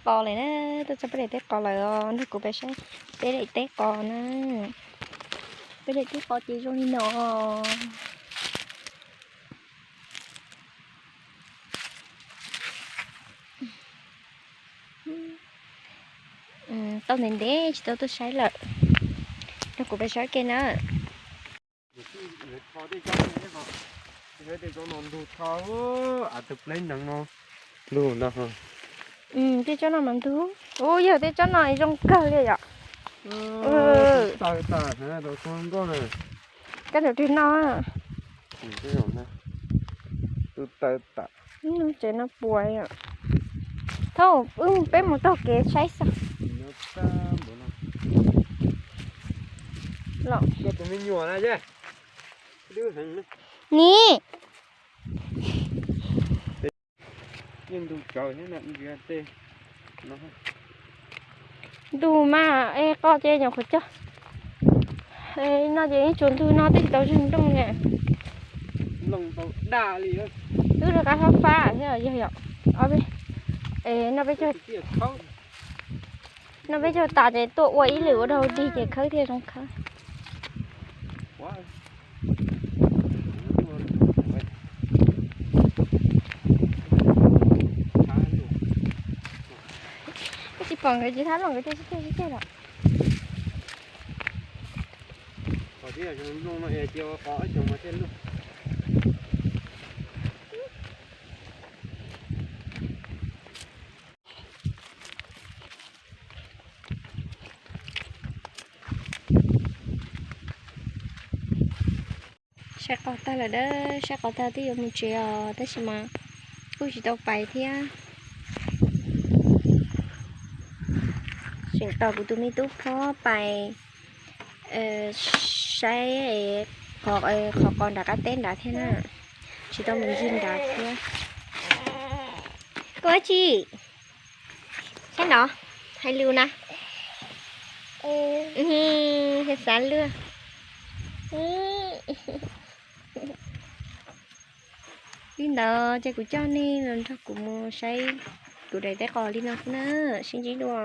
qos lawm na, tuaj txog peb daim teb qos lawm os, nrog kuv peb saib peb daim teb qos na. Peb daim teb qos ces zoo li no. Tau ntev ntev tsis tau tuaj saib lawm, nrog kuv peb saib ke na. Tej tsob no ntug tho, av tawg pleb nees no, lug no. Tej tsob no mas ntug. Ub, yog tej tsob no zoo kawg li yom. Taw tas, tau txog nkauj na. Kab ntsum twg no. Tus taw tas. Tsev no puas yom. Thaum wb peb mus taug kev saib xwb. Los. Tus me nyuam na. Nim. Ntug mas es qos ces nyuam qhuav cog. No ces yeej tsuas ntug no twb tsis tau zeeg nplooj li. Twb rov qab fab fab thiab yog yom. Es no peb cog, no peb cog tas ces tuaj ua ib lwm ua dog dig ces khawb thiaj zoo khawb. Koj tsis pom nkawd tsis thab los nkawd thiaj sib ceg sib ceg lawm. Saib qos tag lawm dawb, saib qos tag twb yuav mus tsev os, tab sis mas kuj tsis tau pais thiab. Tseem tos kuv tus me tub phob pais saib qhov qos nram qab teb nrad thiab na. Tsis tau mus ncig nrad thiab. Koj ua dab tsi? Saib no, hais lus na. Xav xav luag. Li ntawd ces kuv coj nej los nrog kuv mus saib kuv daim teb qos li no xwb na. Sib ntsib dua.